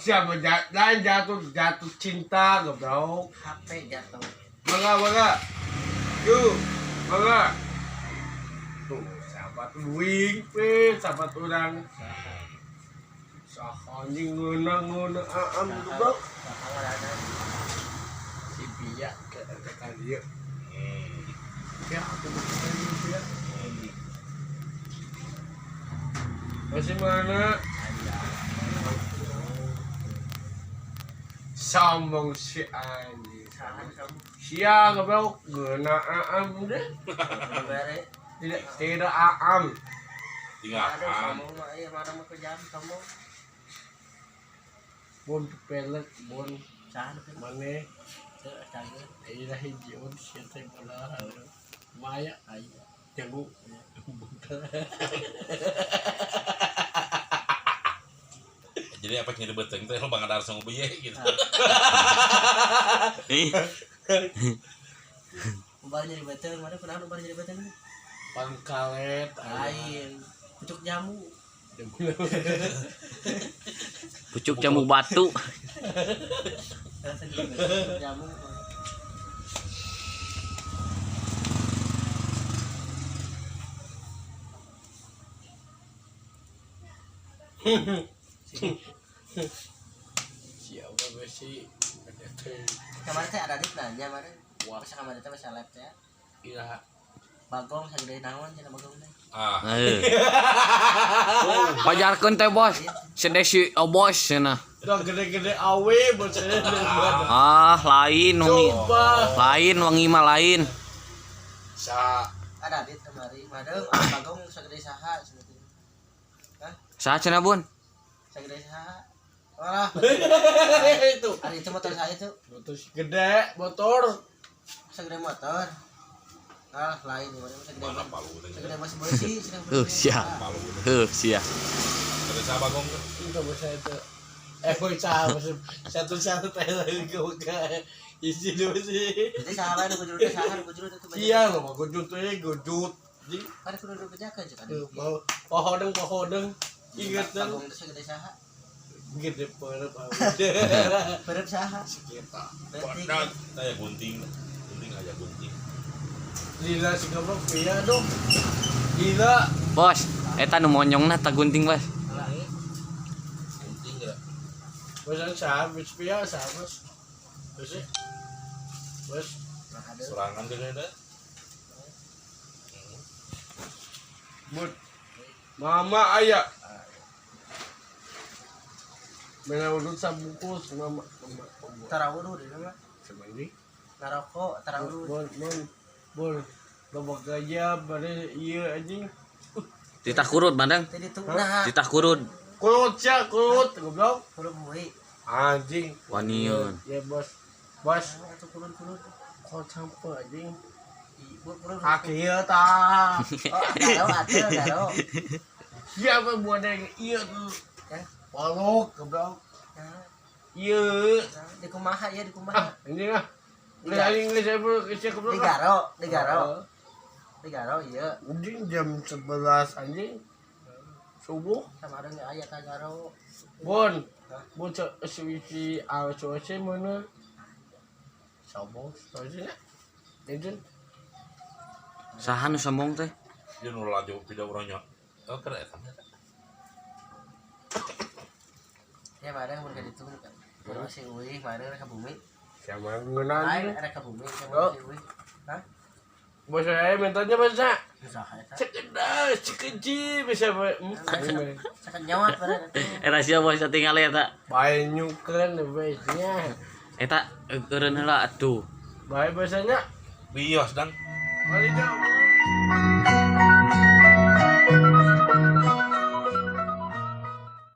Siapa lain jatuh jatuh cinta goblok. HP jatuh. Mangga mangga. Yuk, mangga. Tuh, sahabat wing pe, sahabat orang. Saha anjing ngeunah-ngeunah aam goblok. Saha Si Pia ke kali ieu. Ya, aku bukan Pia. Masih mana? Sombong si anjing. Sia goblok geuna aam deh. Tidak tidak aam. Tinggal am. Sombong mah ieu mana mah jam sombong. Bon pelet bon Saha nu maneh teu canggih. Ayeuna hiji on sia teh bola. Maya Aya. Jago. Jadi apa nyeri beteng teh lo banget harus ngopi gitu. Ih, Ubar nyeri beuteung, mana kunaon ubar nyeri beuteung? Pangkalet Lain. Pucuk jamu. Pucuk jamu batu. Rasa nyeri beuteung, pucuk jamu. Siapa besi? Kemarin teh ada dit nanya mana? Wah. Masa kemarin teh masa live teh. Iraha. Bagong sagede naon cenah bagong teh. Ah, Heuh. Pajarkeun teh bos. Sedesi oh bos cenah. Udah gede-gede awe bos. Ah, lain wangi. Coba. Lain wangi mah lain. Sa Ada dit kemari, madeng bagong sagede saha cenah teh. Hah? Saha cenah Bun? Sagede saha? Walah. Itu. Ada itu motor saya tuh. Motor gede, motor. Segede motor. Ah, lain gimana segede mana palu teh. segede mas besi, cenah. Heuh, sia. Palu teh. Heuh, sia. Terus apa gong teh? Itu bos saya itu. Eh, bocah, bos satu-satu teh lagi ke isi dulu sih. Jadi saha wae nu bujur teh saha nu bujur teh. Iya, lo mau gujut teh gujut. Jadi, Kan kudu nu bejakeun cek tuh, mau pohodeng pohodeng. Ingat dong. Bagong teh segede saha? Gede banget awe. Beureup saha? Sekitar. Berarti Saya gunting. Gunting aja gunting. Lila si goblok iya dong. Gila. Bos, eta nu monyongna tak gunting, Bos. Gunting enggak? Bosan saha, bos pia saha bos. Bos. Sih. Bos. Serangan gede deh. Bud. Mama aya. Mena udut sabungkus mama mama. Mama. Tarawudu di mah. Semandi. Ngarokok tarawudu. Bon bon bon. Loba gaya bare ieu anjing. Titah kurut, Bandeng. Tadi tuh nah. Titah kurut. Kurut sia kurut goblok. Kurut bui. Anjing. Waniun. Ya bos. Bos, Atuh kurut-kurut. kok sampe anjing. Ibu kurut. Kaki ieu tah. Oh, garo atuh garo. Siapa buat yang ieu tuh? Ya. Polok goblok. Nah, Ieu. di kumaha ya di Ah, kumaha. anjing ah. Geus anjing geus saya geus goblok. Di garo, di garo. Di garo ieu. Anjing jam 11 anjing. Subuh. Sama ada aya ka garo. Bon. Bon si al cuaca mana? Sombong soalnya. Anjing. Saha nu sombong teh? Dia nu laju pindah urangnya. Oh, keren eta. Ya bareng mun ka ditu kan. Mun si uih bareng ka bumi. Siapa ngeunaan? Lain rek ka bumi sama Oh. si uih. Hah? Bos saya mintanya bosnya. Saha eta? Cekedas, cekeji bisa Sakan nyawa bareng atuh. Eta sia bos tinggal eta. Banyukeun bosnya. Eta eureun heula atuh. Bae bosnya. Bios dang. Mari jauh.